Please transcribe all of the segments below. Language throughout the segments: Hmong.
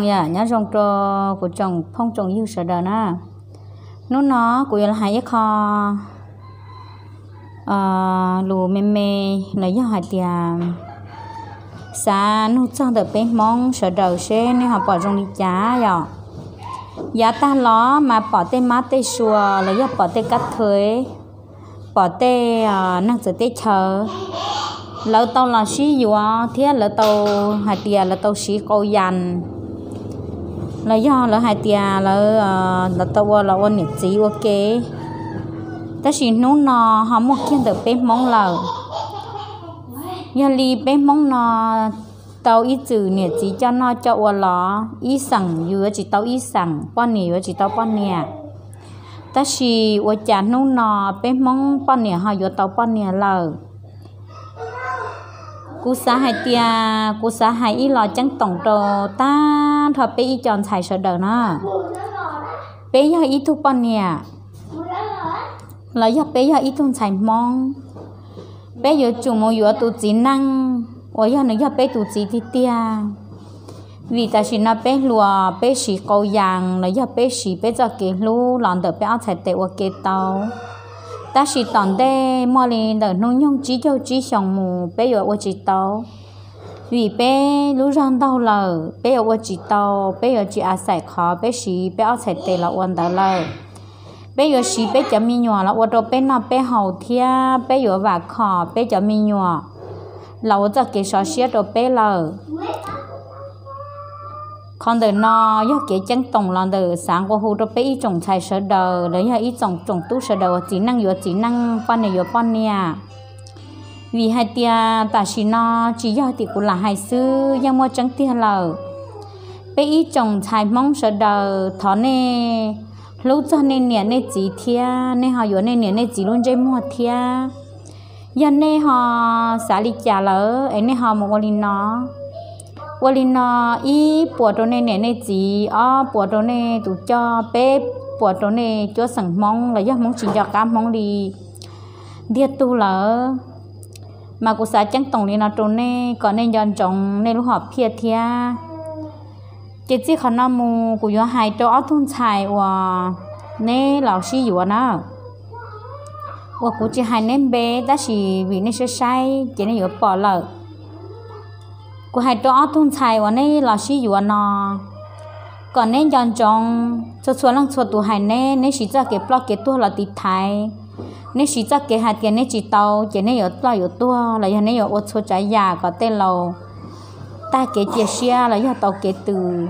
Nyob zoo rau kuv tsoom phooj tsoom ywg sawv daws na. Hnub no kuv yuav los hais ib qho lus me me, los yog hais tias xav nug txog ntawm peb Hmoob sawv daws seb nej ho pom zoo li cas yom. Yav tag los mas pom tej mab tej sua los yog pom tej kab thuev, pom tej neeg txawv teb chaws, lawv tau los sib yuav thiab lawv tau hais tias lawv tau siv qau yas, los yog lawv hais tias lawv tau ua los ua niam txiv ua ke. Tab sis hnub no ho muaj kiag ntawm peb Hmoob lawm. Yog li peb Hmoob no tau ib txwm niam txiv coj noj coj ua los ib xeem yus yuav tsis tau ib xeem, poj niam yuav tsis tau poj niam. Tab sis ua cas hnub no peb Hmoob poj niam ho yuav tau poj niam lawm? Kuv xav hais tias kuv xav hais ib los ceeb toom rau tag nrho peb ib co ntxhais sawv daws na. Peb yog ib tug poj niam los yog peb yog ib tug ntxhais Hmoob, peb yuav tsum mus yuav tus txiv neej uas yog nws yog peb tus txiv tiag tiag. Vim tam sim no peb hluas peb siv qau yas los yog peb siv peb txoj kev hlub los ntawm peb ob txhais tes ua ke tau. Tab sis tom ntej muaj li ntawm hnub nyoog tsib caug tsib xyoos mus peb yuav ua tsis tau. Vim peb lub zog ntaug lawm peb yuav ua tsis tau, peb yuav tsis a xaim qhov peb siv peb ob txhais tes los ua ntawd lawm. Peb yuav siv peb cov me nyuam los ua rau peb noj peb haus thiab peb yuav vam khom peb cov me nyuam los ua txoj kev sov siab rau peb lawm. Qhov ntawm no yog kev ceeb toom los ntawm xav nqua hu rau peb ib tsoom ntxhais sawv daws los yog ib tsoom tsoom tub sawv daws uas txiv neej yuav txiv neej, poj niam yuav poj niam. Vim hais tias tam sim no tsis yog tias kuv lam hais xwb, yeej muaj tseeb tiag lawm. Peb ib tsoom ntxhais Hmoob sawv daws thov nej hlub txog nej niam nej txiv thiab nej ho yuav nej niam nej txiv lub ntsej muag thiab. Yog nej ho xav li cas lawm es nej ho mus ua li no. Ua li no, ib puas rau nej niam nej txiv, ob puas rau nej tus coj, peb puas rau nej cuab xeem Hmoob los yog Hmoob tsis nco qab Hmoob li ntiag tug lawm. Mas kuv xav ceeb toom li no rau nej kom nej nco ntsoov nej lub hom phiaj thiab. Ces txij qhov no mus kuv yuav hais rau ob tug ntxhais uas neb los sib yuav na, uas kuv tsis hais neb npe tab sis vim nej saib saib ces nej yuav pom lawm. Kuv hais rau ob tug ntxhais uas neb los sib yuav no, kom neb nco ntsoov, txhua txhua leej txhua tus hais neb, neb siv txoj kev ploj kev tuag los tiv thaiv, neb siv txoj kev hais tias neb tsis tau ces neb yuav ploj yuav tuag los yog neb yuav ua txhua tsav yam kom tej laus tag kev cia siab los yog tau kev tws.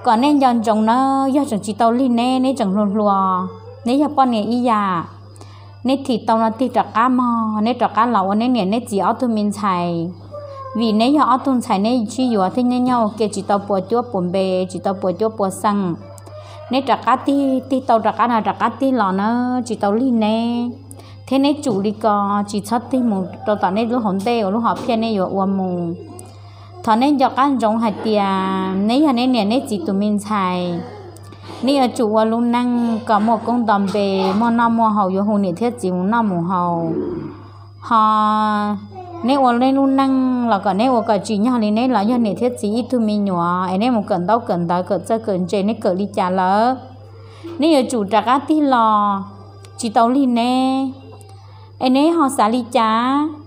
Kom nej nco ntsoov nawb, yog tseem tsis tau lig neb, neb tseem hluas hluas, neb yog poj niam ib yam, neb thim tau no tig rov qab mog, neb rov qab los ua neb niam neb txiv ob tug me ntxhais. Vim neb yog ob tug ntxhais neb sib yuav thiaj nyob nyob ua ke tsis tau puas cuab puas npe, tsis tau puas cuab puas xeem. Neb rov qab tig, tig tau rov qab no rov qab tig los na, tsis tau lig neb. Thiab neb tsum li ko, tsis txhob tig mus rau tom nej lub hauv ntej uas lub hom phiaj nej yuav ua mus. Thov neb nco qab ntsoov hais tias neb yog neb niam neb txiv tus me ntxhais, neb yuav tsum ua lub neej kom muaj koob nto npe, muaj noj muaj haus, yuav hu niam thiab txiv mus noj mus haus. Ho neb ua neb lub neej los kom neb ua kom tsim nyog li neb los yog niam thiab txiv ib tug me nyuam es neb mus kawm ntaub kawm ntawv kawm txawj kawm ntse neb kawm li cas lawm, neb yuav tsum rov qab tig los, tsis tau lig neb. Es neb ho xav li cas?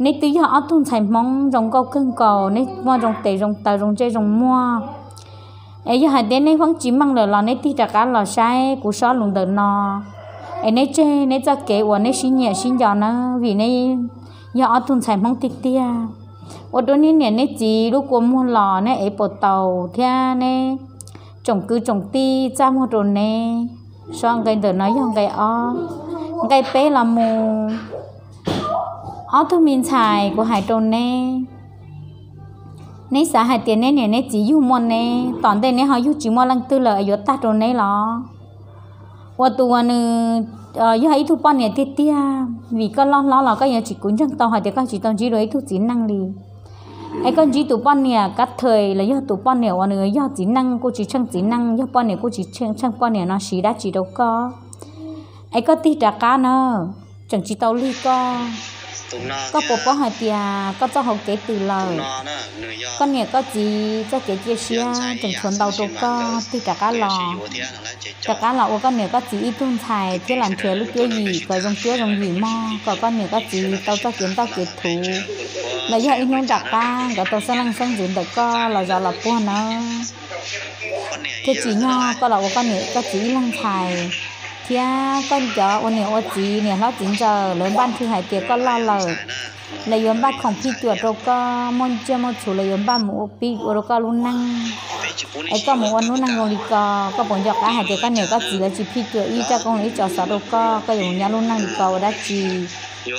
Neb twb yog ob tug ntxhais Hmoob zoo nkauj kawg nkaus, neb muaj zoo tes zoo taw zoo ntsej zoo muag. Es yog hais tias neb feeb tsis meej lawm los neb tig rov qab los saib kuv sob lus ntawm no, es neb tseg neb txoj kev uas neb sib nyiam sib nco na, vim neb yog ob tug ntxhais Hmoob tiag tiag. Ua rau neb niam neb txiv lub kua muag los neb ev puas tau thiab neb tsoom kwv tsoom tij txaj muag rau neb. Sob nqe ntawm no yog nqe ob. Nqe peb los mus, ob tug me ntxhais kuv hais rau neb, neb xav hais tias neb niam neb txiv yug muaj neb, tom ntej neb ho yug tsis muaj leej twg lawm es yuav tag rau neb los? Ua tus uas nws yog ib tug poj niam tiag tiag, vim koj loj hlob los koj yuav tsis kuv ntseeg tau hais tias koj tsis tau ntsib dua ib tug txiv neej li. Es koj ntsib tus poj niam kab thawj los yog tus poj niam uas nws yog txiv neej kuj tsis tsheej txiv neej, yog poj niam kuj tsis tsheej poj niam no siv dab tsi rau koj. Es koj tig rov qab na, tseem tsis tau lig koj. Koj puas paub hais tias koj txoj hauv kev twm lawm? Koj niam koj txiv txoj kev cia siab tseem tshuav ntau rau koj, tig rov qab los, rov qab los ua koj niam koj txiv ib tug ntxhais thiab los nrhiav lub cuab yim kom zoo cuab zoo yim mog, kom koj niam koj txiv tau txoj kev ntaj kev thuv. Los yog ib hnub rov qab nkawd tau xeeb leej xeeb ntxwv ntawm koj los zov los puag nawb. Thiab tsim nyog koj los ua koj niam koj txiv ib leeg ntxhais, thiab koj cov ua niam ua txiv niam hlob txiv ntxawm lawv npaj nthwv hais tias koj loj lawm, lawv yuav npaj khoom phij cuam rau koj, muaj tsiaj muaj txhu lawv yuav npaj mus ua pib ua rau koj lub neej. Es koj mus ua lub neej zoo li ko, koj puas nco qab hais tias koj niam koj txiv lawv tsis phij cuam ib co kooj ib co xov rau koj, koj yuav mus nyob lub neej li ko ua dab tsi?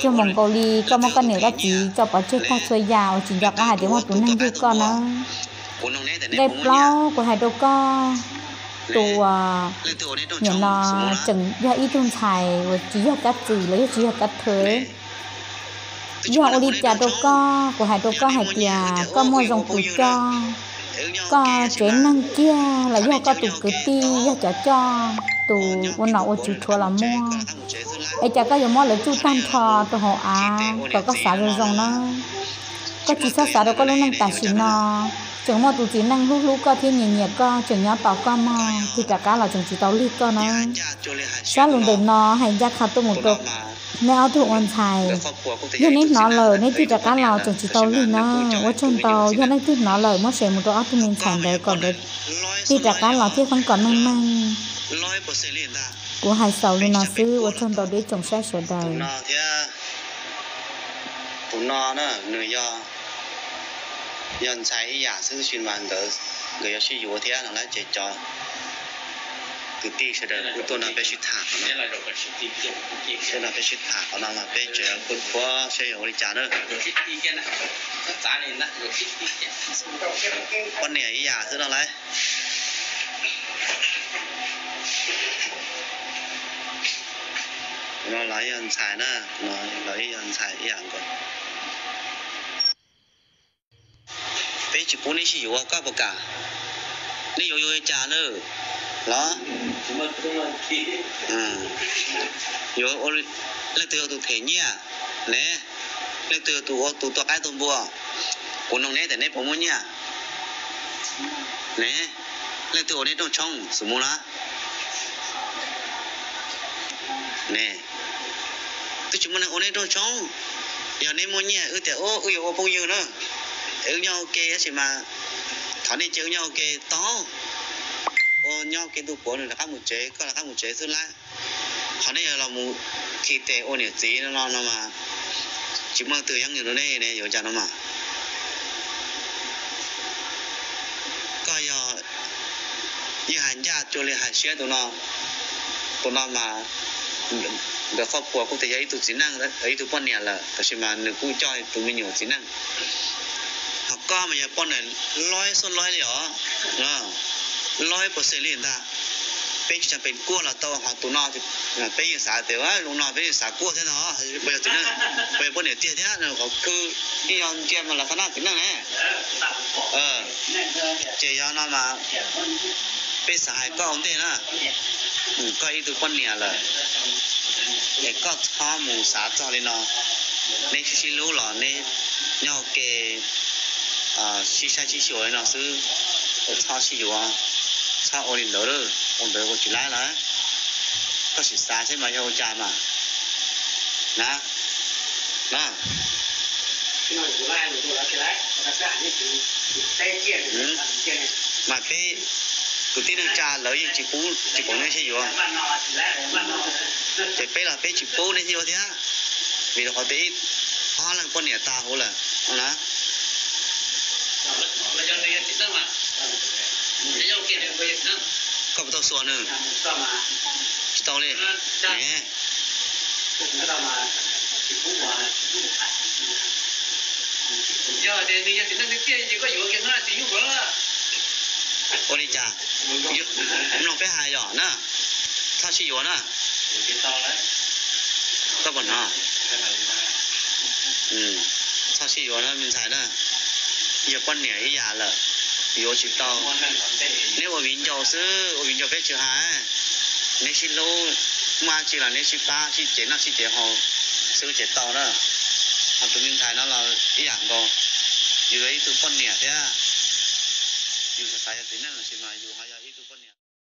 Cuag npaum nkaus li koj muab koj niam koj txiv tso pov tseg tag txhua yam uas tsis nco qab hais tias muaj tus neeg yug koj nawb. Nqe plaub kuv hais rau koj, tus uas nim no tseem yog ib tug ntxhais uas tsis yog kab txwm los yog tsis yog kab thuv. Yog ua li cas rau koj, kuv hais rau koj hais tias koj muaj zoo tus coj, koj tsev neeg kiag los yog koj tus kwv tij yog cov coj tus ua nom ua tswv rhuav los muaj. Es cas koj yuav muab lawv tsuj tag nrho rau hauv av, kom koj xav zoo zoo na. Koj tsis txhob xav rau koj lub neej tam sim no, tseem muaj tus txiv neej hlub hlub koj thiab nyiam nyiam koj tseem nyob tos koj mog, tig rov qab los tseem tsis tau lig koj na. Sab lus ntawm no hais ncaj qha tuaj mus rau nej ob tug ua ntxhais. Yog neb hnov lawm neb tig rov qab los tseem tsis tau lig na. Ua tsaug ntau, yog leej twg hnov lawm muab share mus rau ob tug me ntxhais ntawd kom nkawd tig rov qab los thiab feeb kom meej meej. Kuv hais xaus li no xwb, ua tsaug ntau rau ib tsoom saib sawv daws. Tus no na, nws yog ntxhais ib yam xwb, tab sis mas nkawd, nkawd yuav sib yuav thiab no na, ces cov kwv tij sawv daws kuj tuaj no peb sib tham qhov no, tuaj no peb sib tham qhov no mas peb tseem yuav khuv khuav seb yuav ua li cas na. Poj niam ib yam xwb no lauj. No los yog ntxhais na, los yog ntxhais ib yam nkaus. Peb tsis pub neb sib yuav, koj puas kam? Neb yuav yuav li cas na? Los yuav leej twg ua tus them nyiaj ne? Leej twg ua tus tua qaib tua npua? Kuv nug neb tias neb puas muaj nyiaj ne? Leej twg ua neb rooj tshoob xum mus na? Ne, twb tsis muaj neeg ua neb rooj tshoob. Yog neb muaj nyiaj wb tias wb yuav ua phooj ywg na, es wb nyob ua ke tab sis mas thov nej cia wb nyob ua ke tau. Ua nyob ua ke ntu puav nws rov qab mus tsev, koj rov qab mus tsev xwb lawm. Qhov nej yuav los mus khi tes ua niam txiv no no mas tsis muaj leej twg yeeb yus rau nej ne, yuav cas no mas. Koj yog yeej hais ncaj cuag li hais siab tus no. Tus no mas nkawd qhov puas kuj tias yog ib tug txiv neej, ib tug poj niam lawm, tab sis mas nws kuj coj tus me nyuam txiv neej. Ho koj mas yog poj niam loib xub loib li os, loib pua xees li ntag. Peb tsis tau pem kuaj los tau, ho tus no peb yeej xav tias zoo no peb yeej xav kuaj thiab no, puas yog txiv neej, puas yog poj niam tiag thiab, qhov khwv yeej yog ntsia mas lawv qhov no txiv neej ne. Ces yog no mas peb xav hais koj ua ntej na, koj ib tug poj niam lawm, es koj txhob mus xav txog li no. Neb sib sib hlub los neb nyob ua ke sib saib sib xyuas li no xwb, txhob sib yuav, txhob ua li ntawd, ua ntawd ua tsis laib lawm. Koj sim xav seb mas yog ua cas mas na. Mas peb kwv tij neej tsa lawv yeej tsis pub tsis pom neb sib yuav, ces peb los peb tsis pub neb sib yuav thiab, vim rau qhov tias ib ob leeg poj niam tas huv lawm na. Koj puas tau xuas nws? Tsis tau li. Ua li cas? Mloog peb hais yom na, txhob sib yuav na. Koj puas hnov? Txhob sib yuav na me ntxhais na, yog poj niam ib yam lawm, yuav tsis tau. Neb ua viv ncaus xwb, ua viv ncaus peb tsis hais, neb sib hlub, muaj dab tsi los neb sib pab sib cev noj sib cev haus xwb ces tau na. Ho tus me ntxhais no los ib yam nkaus, yus yog ib tug poj niam thiab, yus xav xav yog txiv neej los sis mas yus ho yog ib tug poj niam.